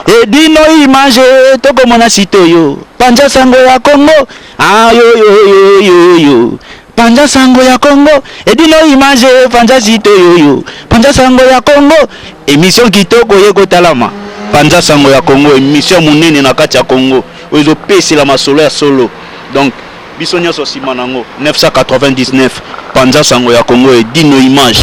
Edino image tokomona site oyo panza sango ya Congo ayoyoyoyoyo panza sango ya Congo Edino image panza site oyoyo panza sango ya Congo emission kitoko ye kotalama panza sango ya Congo emission monene na kati ya Congo oyo ezopesela masolo ya solo donc biso nyonso nsima nango 999 panza sango ya Congo Edino image.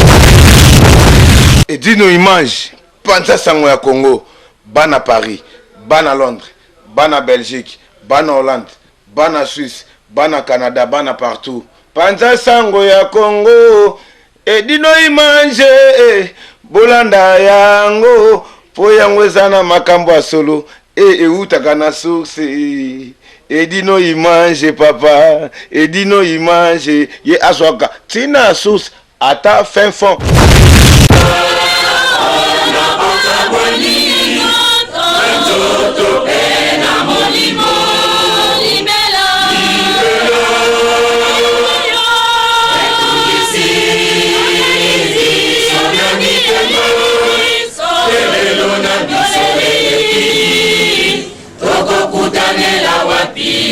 Edino image Panza sango ya Congo bana Paris, bana Londres, bana Belgique, bana Hollande, bana Suisse, bana Canada, bana partout. Panza sango ya Congo Edino image eh, bolanda yango po yango eza na makambo ya solo e ewutaka na source Edino image papa Edino image ye azwaka tina source Ata fin fond. Tokokutanela wapi?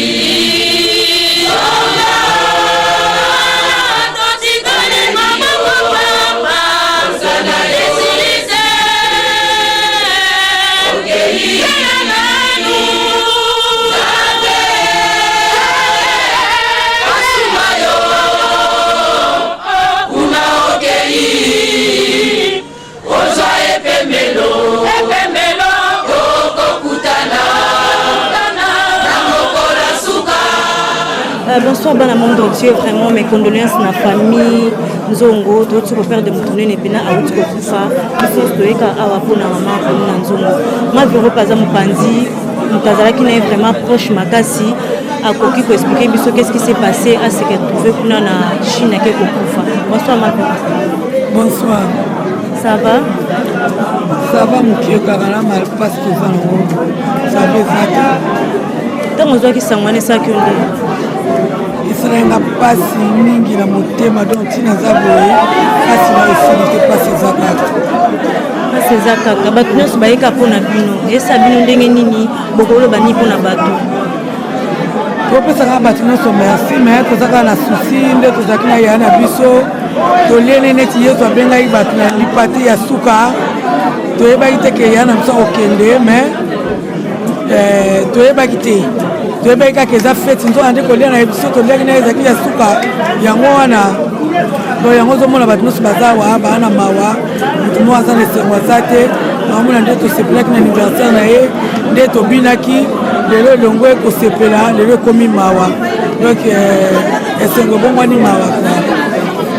Bonsoir bana monde entier, vraiment mes condoléances na famille Nzongo. Touti koperdre moto monene mpena awuti kokufa. Biso toyeka awa mpona mama Paulina Nzongo. Mavero mpe aza mopanzi, moto azalaki na ye vraiment proche makasi, akoki koexpliquer biso qu'est-ce qui s'est passé a se retrouver kuna na Chine ake kokufa. Bonsoir Mavero. Bonsoir. Ça va? Ça va moke kaka na malpasi toza nango, ça va eza te. Ntango ozwaki sango wana esalaki yo ndenge? Esalaki nga mpasi mingi na motema, donc ntina aza boye mpasi na esili te, mpasi eza kaka. Mpasi eza kaka. Bato nyonso bayeka mpo na bino, esa bino ndenge nini? Bokoloba nini mpo na bato? Topesaka bato nyonso merci, mais toza kaka na souci nde tozalaki na yaya na biso, toliene neti Yesu abengaki bato na lipati ya suka. Toyebaki te ke yaya na biso akokende, mais toyebaki te, toyebaki kaka eza feti, nzoka nde kolia na biso toliaki na ye ezalaki ya suka. Yango wana donc yango ozomona bato nyonso baza awa baa na mawa, moto moko aza na esengo aza te. Naomona nde tosepelaki na anniversaire na ye, nde tobinaki, lelo elongo ekosepela, lelo ekomi mawa. Donc esengo ebongwani mawa.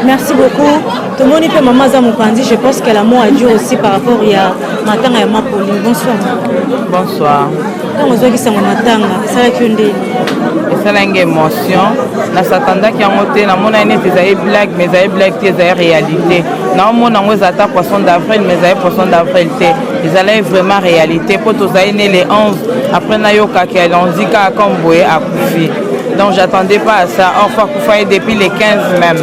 Merci beaucoup. Tomoni mpe mama aza mopanzi, je pense qu'elle a mot à dire aussi par rapport ya matanga ya ma Pauline. Bonsoir. Bonsoir. Ntango ozwaki sango matanga esalaki yo ndeni? Esalaki émotion, nasatandaki yango te, namonaki neti ezali blague, mais ezali blague te, ezali réalité. Naomona yango eza ata poisson d'avril, mais ezali poisson d'avril te, ezalaki vraiment réalité, mpo tozali ne le 11 après nayokaki alandi kaka comme boye akufi. Donc j'attendais pas à ça. Or akufa ye depuis le 15 même.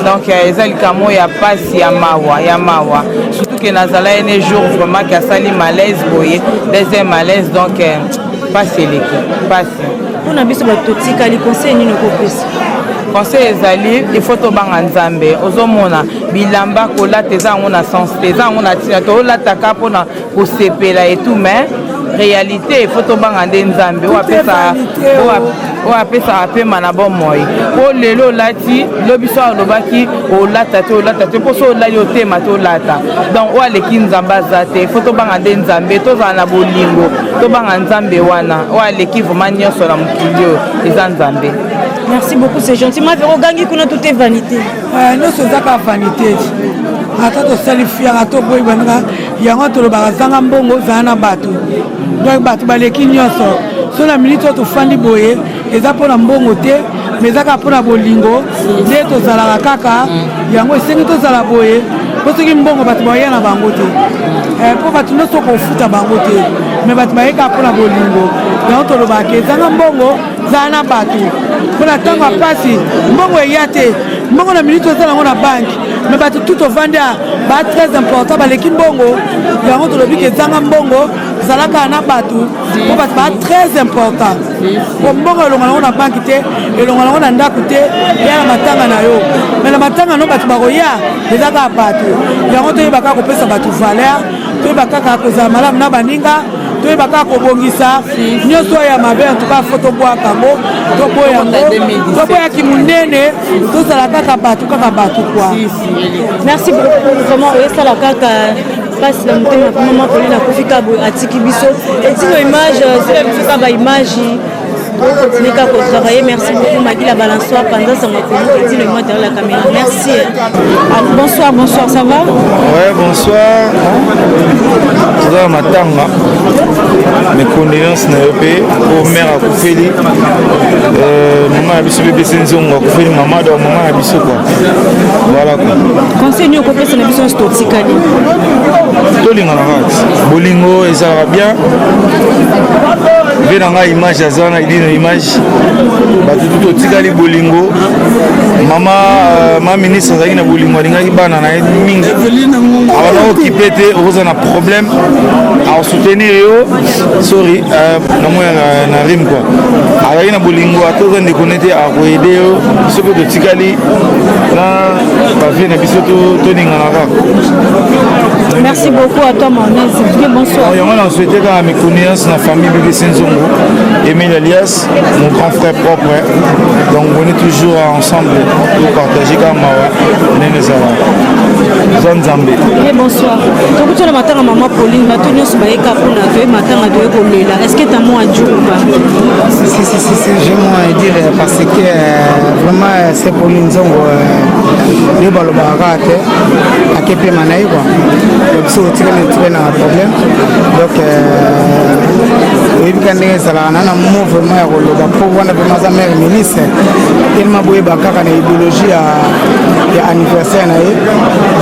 Donc eza likambo ya pasi, ya mawa, ya mawa, surtout ke nazala ye ne jour vraiment ke asali malaise boye, deuxième malaise. Donc pasi eleki pasi. Mpona biso bato totikali, conseil nini okopesa? Conseil ezali, il faut tobanga Nzambe. Ozomona bilamba kolata eza yango na sens te, eza yango na ntina tolataka mpona kosepela et tout, mais réalité il faut tobanga nde Nzambe oyo apesaka, oyo apesaka pema na bomoi. Mpo lelo olati, lobi so alobaki olata te, olata te, mpo so olali otema te olata. Donc oyo aleki Nzambe aza te. Faut tobanga nde Nzambe, tozala na bolingo, tobanga Nzambe wana oyo aleki vraiment nyonso na mokili oyo, eza Nzambe. Merci beaucoup, c'est gentil. Mavero ogangi kuna, tout est vanité. Nyonso eza kaka vanité, ata tosali fiere, ata oboyi baninga, yango tolobaka zanga mbongo, ozala na bato. Donc bato baleki nyonso. So na minute oyo tofandi boye, eza mpona mbongo te, mais eza kaka mpona bolingo nde tozalaka kaka. Yango esengi tozala boye, mpo soki mbongo bato baya na bango te, mpo bato nyonso kofuta bango te, mais bato baye kaka mpona bolingo. Yango tolobaka ezanga mbongo, zala na bato, mpona ntango ya mpasi mbongo eya te. Mbongo na minute oza nango na banke. Mais bato tout ovandi ba très important, baleki mbongo. Yango tolobi ke ezanga mbongo, zalaka na bato, mpo bato ba très important. Po mbongo elonga nango na banque te, elonga nango na ndako te, ya na matanga na yo. Mais na matanga no bato bakoya, eza kaka bato. Yango toyeba kaka kopesa bato valeur, toyeba kaka kozala malamu na baninga, toyeba kaka kobongisa nyonso oyo ya mabe. En tout cas, faut tobwaka yango, toboya yango, toboyaki monene, tozala kaka bato, kaka bato quoi. Merci beaucoup. Vraiment oyesala kaka mpasi na motema. Vraiment, mama Pauline akufi kaka boye, atiki biso etino image, sola biso kaka baimage, continuer kaka kotravailler. Merci beaucoup, Magila Balançoire, Panza Sango Congo, etino image derrière la caméra. Merci. Ah, bonsoir, bonsoir, ça va? Ouais, bonsoir. Toza na matanga. Mes condoléances na yo mpe po mare akufeli, mama na biso BBC Nzongo akufeli mama, donc mama na biso quoi. Voilà quoi. Conseil nini okopesa na biso nyonso totikali? Tolingana kaka, bolingo ezalaka bien. Mpe na ngai image aza wana, idino image, bato tu totikali bolingo. Mama ma ministre azalaki na bolingo, alingaki bana na ye mingi, abanda okipe te. Okoza na problème, akosoutenir yo. Sorry, namoi na rime quoi. Azalaki na bolingo, ata oza ndeko nete, akoaider yo. Biso mpe totikali na bavie na biso, toningana kaka. Merci beaucoup à toi, mon bonsoir. Yango na souhaité kaka mes condoléances na famille BBC Nzongo, Emile Alias, mon grand frère propre. Donc on est toujours ensemble pour partager kaka mawa ndenge ezalaka, eza Nzambe. Eh, bonsoir. Tokuti na matanga mama Pauline, bato nyonso bayeka mpona toye matanga, toye kolela. Est ce que t'as mot à dire ou pas? Si, si, si, si, j'ai mot à dire parce que vraiment c'est Pauline Nzongo nde balobaka kaka te, akepema na ye quoi. Biso otikali tike na problème, donc oyebi ka ndenge ezalaka na na mo vraiment ya koloba, mpo wana vraiment aza mare ministre tellement boyeba kaka na idéologie ya anniversaire na ye.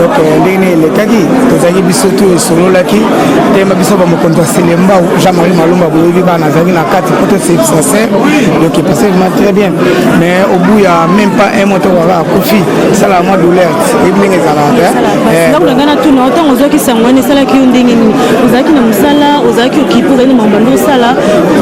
Donc ndenge nini elekaki, tozalaki biso tu esololaki tema biso bamokonzi ya Selemba Jean-Marie Malumba, boyebi bana azalaki na kati po tosepisa ser. Donc epasse vraiment très bien, mais au bout ya même pas un mois tokaka akufi, esalaka mwa douleur, oyebi ndenge ezalaka. Ndako na ngai natuna, ntango ozwaki sango wana, esalaki yo ndenge nini? Ozalaki na mosala, ozalaki okipe, ozalaki na makambo bando osala?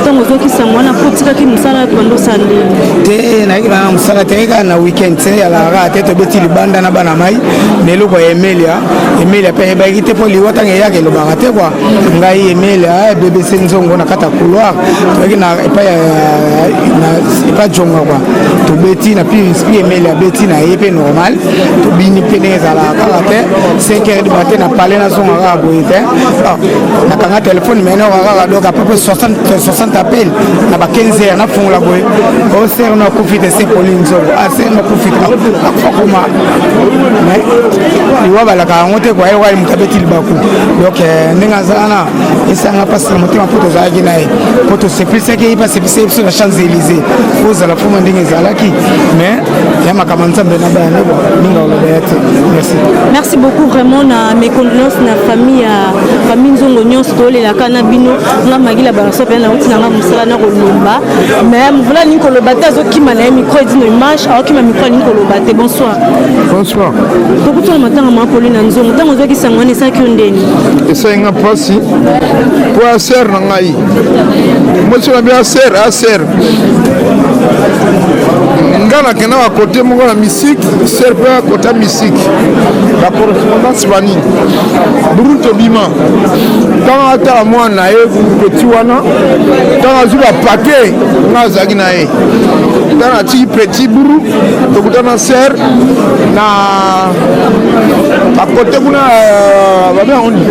Ntango ozwaki sango wana, po otikaki mosala bando osala ndenge? Te, nayaki na mosala te, kaka na weekend te, alaka kaka te. Tobeti libanda na bana mai na eloko ya Emelia. Emelia mpe ayebaki te, mpo liwa ntango eyaka elobaka te kua. Ngai, Emelia, BBC Nzongo na kati ya couloir, toyaki na epai epai Jonga kua, tobeti na pi Emelia abeti na ye mpe normal, tobini mpe ndenge ezalaka kaka te. 5 heures du matin na palais, nazonga kaka boye te, nakanga telefone mai nayoka kaka, donc à peu près 60 appel na ba 15 heures. Nafungola boye, o sere no akufi te, se Pauline Nzongo, asere no akufi te, akufa koma. Mais liwa balaka yango te kua, ye moto abeti libaku. Donc ndenge aza wana, esanga mpasi na motema, mpo tozalaki na ye, mpo tosepelisaki ye, mpe asepelisi biso na Champs Élysées, po ozala foma ndenge ezalaki. Mais ya makambo ya Nzambe na baya nde mingi oloba ya te. Merci. Merci beaucoup vraiment, na mes condoléances na famille ya famille Nzongo nyonso, tolelaka na bino. Nga Magila Balanso mpe nauti na nga mosala na kolomba, mais mvula alingi koloba te, azokima na ye micro. Edino image aokima micro, alingi koloba te. Bonsoir. Bonsoir. Tokuti na matanga mama Pauline na Nzongo. Ntango ozwaki sango wana, esalaki yo ndeni? Esali nga mpasi po aser na ngai mwasi na bi aser aser nga nakenda bakote moko na misike, ser mpe akota misike, bacorrespondance banini buru tobima. Ntango atala mwana na ye petit wana, ntango azwi bapake, nga azalaki na ye. Ntango atiki petit buru, tokutana ser na bakote kuna, babe yango nini,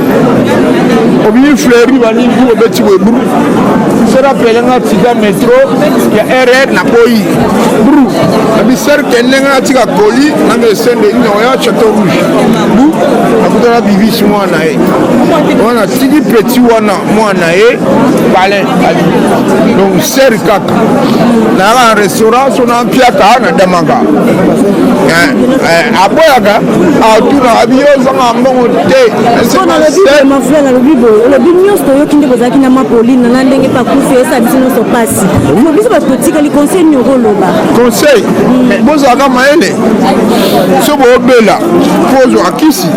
obimi fleuri banini, bu obeti boye buru, ser apele nga tika metro ya rr, naboyi buru, nabi ser kende, nga natika koli nange esende nini ya Chateau Rouge. Bu nakutana bibisi mwana ye wana, atiki petit wana mwana ye palin. Donc ser kaka nayaka na restaurant so na mpiaka na damaka, aboyaka, atuna abi yo ozanga mbongo te. Nalobi mafula, nalobi boye, olobi nyonso toyoki nde bozalaki na mapolina na ndenge mpe akufi, esala biso nyonso mpasi. Biso bato totikali, conseil nini okoloba? Conseil, bozalaka mayele. So boobela mpo ozwaka kisi,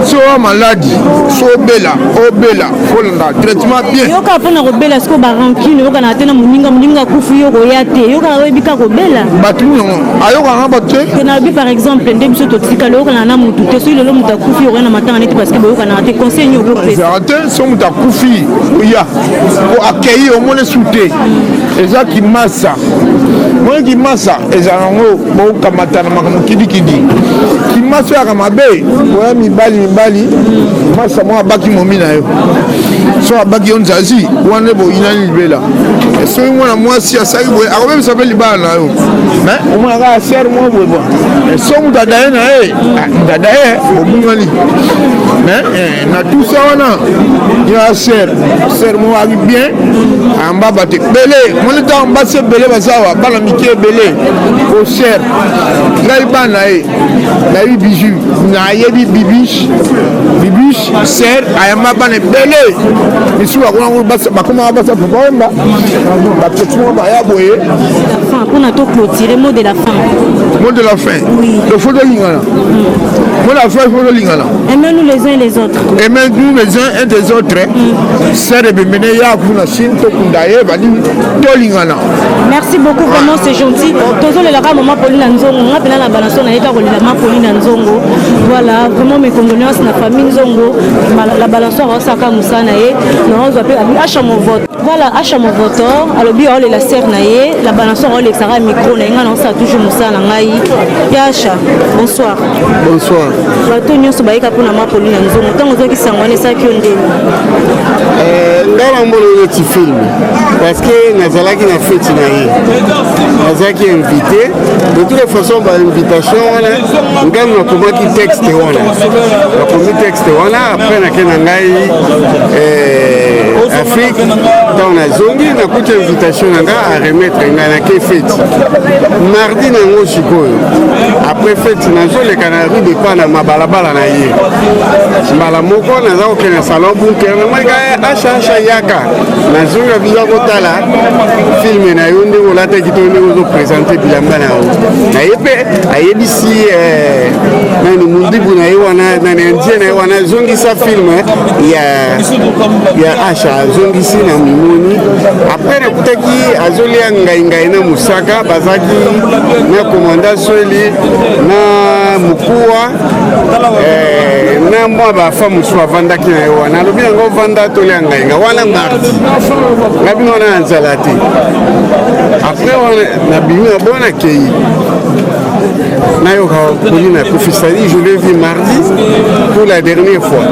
so oya maladi, so obela, obela, kolanda traitement bien. Yoka, mpona kobela sikoyo barancune, oyokana te na moninga, moninga akufi, yo koya te, yokaka, oyebi kaka kobela. Bato nini ayokaka bato te? Te, nalobi par exemple nde biso totikali, oyokana na motu te. Soki lelo moto akufi, okoya na matanga neti parce que boyokanaka te, conseil nini okopesa? Ezalaka te. So moto akufi, oya po akei, omoni su te. Eza kimasa, moni kimasa ezala yango, bokamata na makambo kidikidi. Kimasa oyaka mabe, oya mibali mibali, masa moko abaki momi na yo, so abaki yo nzazi wana, boyinani libela. Soki mwana mwasi asali boye, akobebisa mpe libala na yo. Mais omona kaka sere moko boye, bon, so moto adaye na ye, moto adaye, bobungani. Mais na tout ça wana ya sere, sere moko aki bien, ayamba bato ebele. Moni ntango basi ebele baza awa, bana mike ebele po sere ngai bana ye nayebi Bijou, nayebi Bibiche. Bibiche sere ayamba bana ebele, misusu bakomaka basa Papa Wemba, bapeti moko baya boye. Mpona to clôturer, mot de la fin. Mot de la fin? Oui. Donc faut tolingana. Mot de la fin, faut tolingana. Aimez-nous les uns les autres. Aimez-nous les uns et des autres. Sere ebembene ya kuna Chine, tokunda ye banini, tolingana. Merci beaucoup, vraiment c'est gentil. Tozolelaka mama Paulina Nzongo, nga mpena na balanso nayeka kolela ma Paulina Nzongo. Voilà, vraiment mes condoléances na famille Nzongo. La balançoire aosaka mosala na ye, naozwa mpe Acha Movoto. Voilà, Acha Movoto alobi aolela sere na ye. La balançoire aolekisaka micro na ye, ngai naosala toujours mosala na ngai. Ya Acha, bonsoir. Bonsoir. Bato nyonso bayeka mpona ma Paulina Nzongo, ntango ozwaki sango wana, esalaki yo ndeni? Ngai namona neti film, parce que nazalaki na feti na ye, nazalaki invité. De toutes les façons, bainvitation wana, ngai nakomaki texte wana, nakomi texte wana, après nake na ngai Afrique. Ntango nazongi, nakuti invitation na ngai, aremettre ngai, nake feti mardi nango. Sikoyo après feti, nazoleka na rue de Pana, mabalabala na ye, mbala moko naza kokende na salon Bunker, namoni ka Asha, Asha yaka, nazonga biza kotala film na yo, ndenge olataki to ndenge ozoprésenter bilamba na yo. Na ye mpe ayebisi nani, mundibu na ye wana, nani, indien na ye wana, azongisa film ya Asha, azongisi na mimoni. Après nakutaki azolia ngai ngai na mosaka, bazalaki na komanda Sweli na mokuwa na mwa bafa mosusu avandaki na ye wana. Alobi yango, vanda tolia ngai nga wana mardi, nga bino wana na nzala te. Après wana nabimi na bona kei, nayoka Pauline akufi. C'est-à-dire je l'ai vu mardi pour la dernière fois.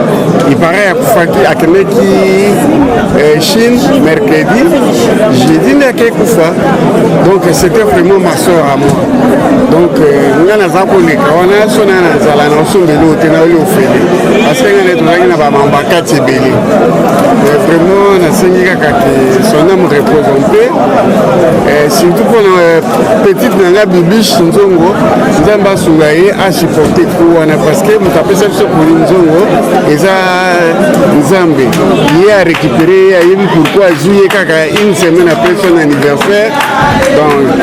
Il paraît akufaki, akendeki Chine mercredi, jeudi nde akei kufa. Donc c'était vraiment ma soeur à moi. Donc nga naza koleka wana, so na na nzala, na osombeli oyo te, naoli ofele, parce que nga nde tozalaki na bamamba kati ebele. Mais vraiment nasengi kaka ke son âme repose en paix, surtout mpona petite na nga Bibiche Nzongo, Nzambe asunga ye asupporte ku wana, parce que moto apesa biso poli Nzongo eza Nzambe. Ye arécupéré ye, ayebi pourquoi azwi ye kaka une semaine après son anniversaire. Donc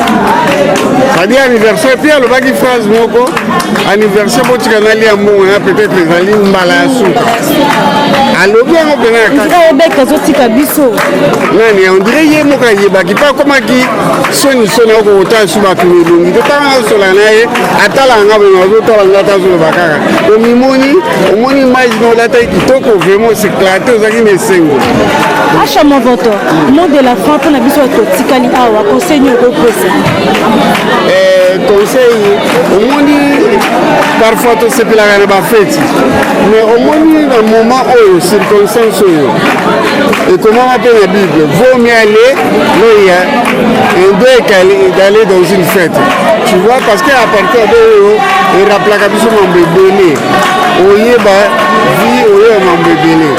c'est-à-dire anniversaire, puis alobaki phrase moko: anniversaire, botika nalia mbongo na, peut-être ezali mbala ya suka. Alobi yango mpena ya kati. Ayebaki azotika biso. Nani, on dirait ye moko ayebaki mpe akomaki soni soni, akokotala su bato na elongi te. Ntango azosola na ye, atalaka nga boye, azotala nga ata azoloba kaka omimoni, omoni image na olataki kitoko, vraiment os'éclate, ozalaki na esengo. Acha Movoto, mot de la fin mpona biso bato totikali awa, conseil nini okopesa? Conseil, omoni, parfois tosepelaka na bafeti, mais omoni na moment oyo, circonstance oyo ekomama mpe na Bible, vaut mieux aller là il y a un deuil qu'aller dans une fête, tu vois, parce que à partir de oyo erappelaka biso mambo ebele, oyeba vie, oyeba mambo ebele,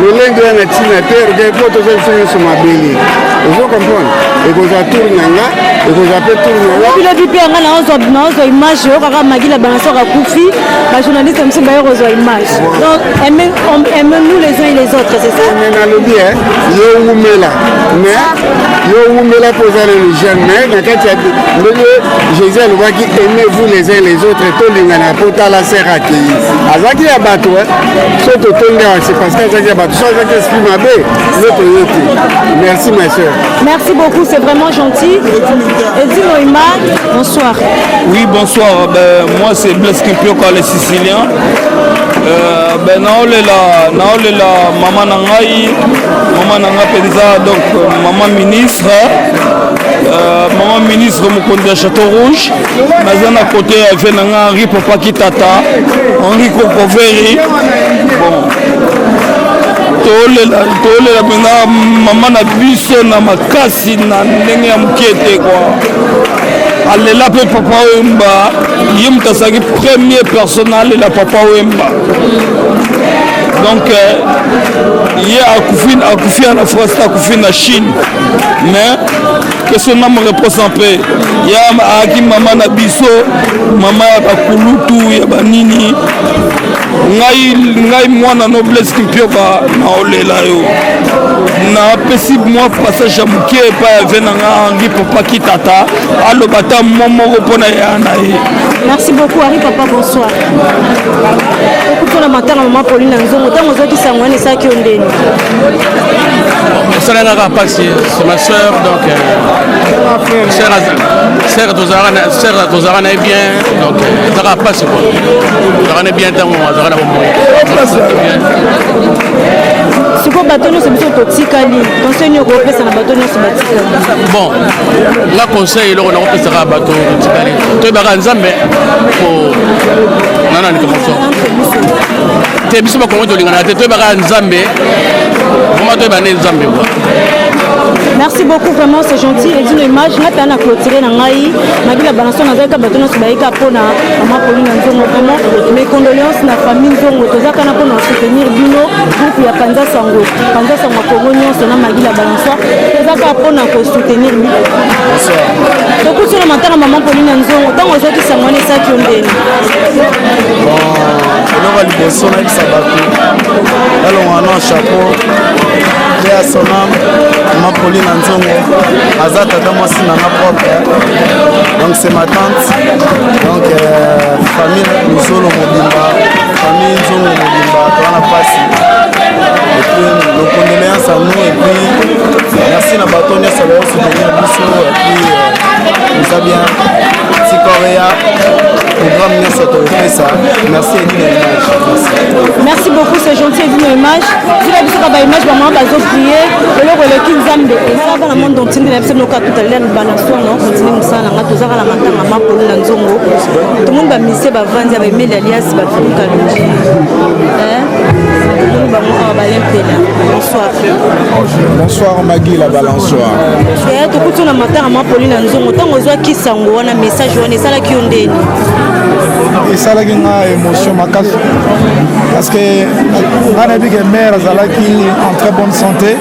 lolenge wana ntina te, mpo toza biso nyonso mabele. Ozo comprendre? Ekozwa tour na nga, ekozwa mpe tour na yo. Lobi mpe yanga naozwa image oyo kaka Magila Balançoire akufi, ba journaliste mosusu baye kozwa image. Donc aime nous les uns et les autres, c'est ça? Mais nalobi eh, yo wumela mais yo wumela mpo oza nanu jeune, mais na kati ya ndenge Jésus alobaki aimez-vous les uns les autres, tolingana mpo tala sere akei azalaki ya bato eh. So totondi awa c'est parce que azalaki ya bato, so azalaki esprit mabe nde toye te. Merci ma soeur. Merci beaucoup, c'est vraiment gentil. Edino Ima, bonsoir. Oui, bonsoir. Ben, moi, c'est Blaise Kimpioka, le Sicilien. Ben, naolela, naolela mama na ngai, mama na ngai mpenza, donc mama ministre, mama ministre mokonzi ya Château Rouge, naza na côté ya vie na ngai Henri Papa Kitata, Henri Kokoveri. Bon, tolela tolela mpenza mama na biso na makasi na ndenge ya moke te kua. Alela mpe Papa Wemba, ye moto azalaki premier personne alela Papa Wemba. Donc ye akufi, akufi na France, akufi na Chine, mais que son âme repose en paix. Ye ayaki mama na biso, mama ya bakulutu ya banini. Ngai, ngai mwana Noblesse Kimpioka, naolela yo. Napesi mwa passage ya moke epai ya vie na nga Henri Papa Kitata, aloba ata mwa moko mpona ya na ye. Merci beaucoup Henri Papa, bonsoir. Okuti na matanga mama Pauline na Nzongo, ntango ozwaki sango wana esalaki yo ndeni? Esalaka kaka mpasi, c'est ma soeur, donc sœur tozalaka na ye bien, donc ezalaka mpasi quoi. Tozalaka na ye bien ntango azalaka na bomoi. Sikoyo bato nyonso biso totikali, conseil nini okopesa na bato nyonso batikali? Bon, nga conseil eloko nakopesaka bato totikali, toyebaka Nzambe po nana likambo mosusu te. Biso bakongo tolingana te, toyebaka Nzambe vraiment, toyeba nde Nzambe quoi. Merci beaucoup, vraiment c'est gentil. Edino Image, nga na clôturer na ngai Magila Balançon, nazalaka bato nyonso bayika mpona mama Pauline Nzongo. Vraiment mes condoléances na famille Nzongo. Tozaka na mpona soutenir bino, groupe ya Panza Sango, Panza Sango Kongo nyonso na Magila Balançon, tozaka mpona kosoutenir bino. Tokuti na matanga mama Pauline Nzongo, ntango ozwaki sango wana esalaki yo ndeni? Eloko ya liboso nayebisa bato, balongwa na chapeau mpe ya son âme, mama Pauline Nzongo aza tata mwasi na nga propre, donc c'est ma tante. Donc famille Luzolo mobimba, famille Nzongo mobimba, toza na mpasi. Et puis nos condoléances à nous, et puis merci na bato nyonso baosoutenir biso. Et puis eza bien tikorea programme nyonso tokopesa. Merci Edino Image, merci. Merci beaucoup, c'est gentil Edino Image. Zila biso ka ba image, bamama bazoprier, eloko eleki Nzambe eza bana monde entier. Nde na biso noka tout à l'heure balançoire na continue mosala na nga. Tozaka na matanga mapolo na Nzongo, tomoni bamisie bavandi ya baemeli alias bafiluka luji, tomoni bango awa balempela. Bonsoir. Bonsoir Magui la Balançoire. Tokuti na matanga mapoli na Nzongo, ntango ozwaki sango wana, message wana esalaki yo ndeni? Esalaki nga émotion makasi, parce que nga nayebi ke mare azalaki en très bonne santé.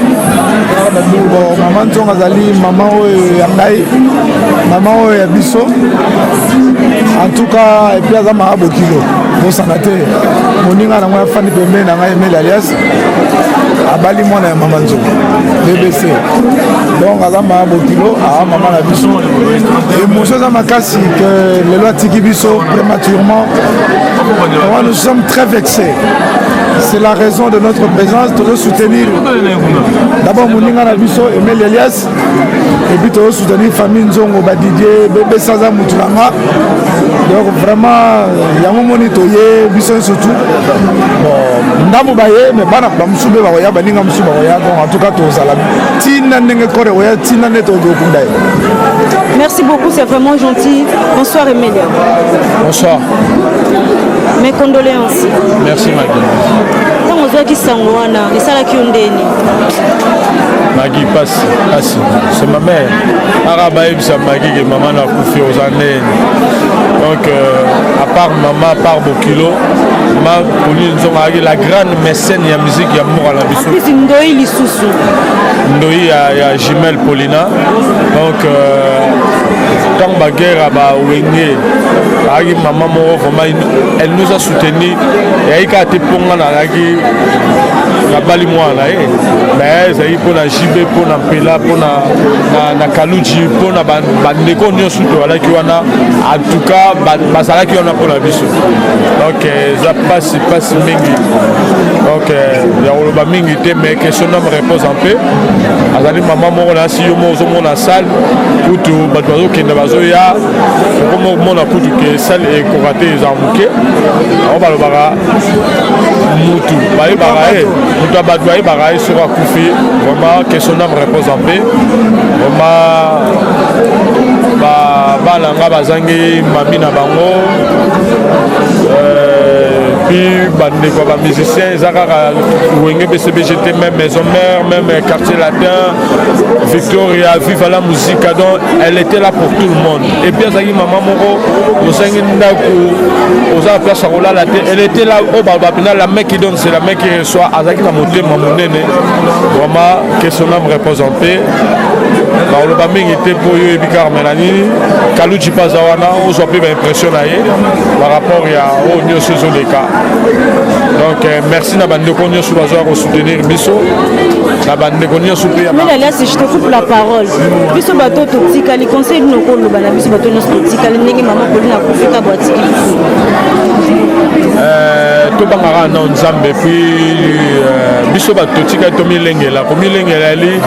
Bon, mama Nzongo azali mama oyo ya ngai, mama oyo ya biso en tout cas. Et puis aza mama bokilo, bosana te moninga nango afandi pembeni na ngai, Emeli alias, abali mwana ya mama Nzongo BBC, donc aza mama bokilo, aa mama na biso. Émotion eza makasi ke lelo atiki biso prématurément. Moi, nous sommes très vexés. C'est la raison de notre présence. Tozo soutenir d'abord moninga na biso Emile Elias, et puis tozo soutenir famille Nzongo, Badidier Bébé Saza mutu na nga. Donc vraiment yango moni toye biso surtout. Bon, ndambo baye, mais bana bamosusu mpe bakoya, baninga mosusu bakoya. Donc en tout cas tozala ntina ndenge kore koya, ntina nde tokokunda ye. Merci beaucoup, c'est vraiment gentil. Bonsoir Emilia. Bonsoir. Mes condoléances. Merci madame. Ntango ozwaki sango wana esalaki yo ndeni? Magi pasi pasi c'est ma mère aka bayebisa Magi ke mama na akufi oza ndeni donc euh, à part mama à part bokilo ma Pauline Nzongo azalaki la grande mécène ya musique ya mboka na biso. En plus ndoyi lisusu. Ndoyi ya, ya jumelle Paulina donc euh, ntango baguerre ya bawenge ayaki mama moko vraiment elle nous a soutenu eyaki kaka te mpo nga nazalaki nabali mwana na ye mais ezalaki mpo na jb mpo na mpela mpo na, na, na kaluji mpo na bandeko nyonso tozalaki wana en tout cas bazalaki wana mpo na biso donc eza mpasi mpasi mingi donc ya koloba mingi te mais que son homme repose en paix azali mama moko na si yo moko ozomona salle kutu bato bazokende bazoya okomona kutu ke salle ekoka te eza moke yango balobaka mutu bayebaka ye moto ya bato bayebaka ye soki akufi. Vraiment, que son âme repose en paix. Vraiment, bana nga bazangi mami na bango euh, puis bandeko ya bamusicien eza kaka wenge bcbg te, même Maison Mère, même Quartier Latin, Victoria, Viva la Musica. Donc elle était là pour tout le monde. Et puis azalaki mama moko, ozangi ndako, oza na place ya kolala te, elle était là. Oyo baloba mpena, la main qui donne, c'est la main qui reçoit. Azalaki na motema monene. Vraiment, que son âme repose en paix. Nakoloba mingi te mpo oyo oyebi kaka na nini. Kaluji mpe aza wana, ozwa mpe baimpression na ye par rapport ya oyo nyonso ezoleka. Donc euh, merci na bandeko nyonso bazoya kosoutenir biso, na bandeko nyonso mpe ya Mais alias, je te coupe la parole. Biso bato totikali, conseil nini okoloba na biso bato nyonso totikali ndenge mama Pauline akufi ka boatiki biso? Euh, tobangaka na Nzambe, puis euh, biso bato totikali tomilengela, komilengela eli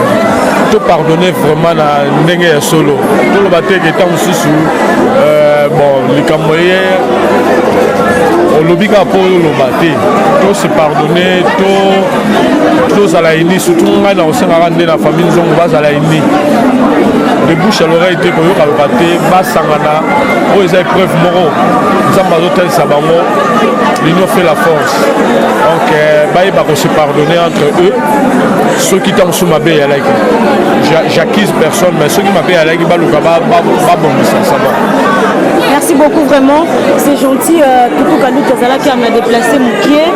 topardonne vraiment na ndenge ya solo. Toloba te ke ntango mosusu euh, bon, likambo ye olobi kaka mpo oloba te. Tose pardonne, to tozala uni. Surtout ngai na kosengaka nde na famille Nzongo bazala uni, de bouche à l'oreille te, koyokaloka te, basangana. Oyo eza épreuve moko Nzambe azotalisa bango, l'union fait la force. Donc euh, bayeba kose pardonner entre eux. Soki ntango mosusu mabe eyalaki, j'accuse personne, mais soki mabe eyalaki, baluka babongisa, ça va. Merci beaucoup, vraiment, c'est gentil. Euh, Tutu Kaluti azalaki ama déplacé mokie,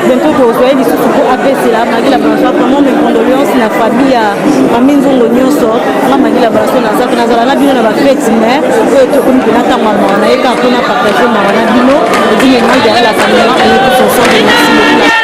bientôt tozoye lisusu po apesela Magila Bonsoir. Vraiment, mes condoléances na famille ya mami Nzongo nyonso. Nga Magila Bonsoir nazaka nazala na bino na bafete, mais oyo tokomi mpena ntango ya mawa, naye kaka mpona partage mawa na bino. Edine, derrière la caméra, on est tous ensemble. Merci beaucoup.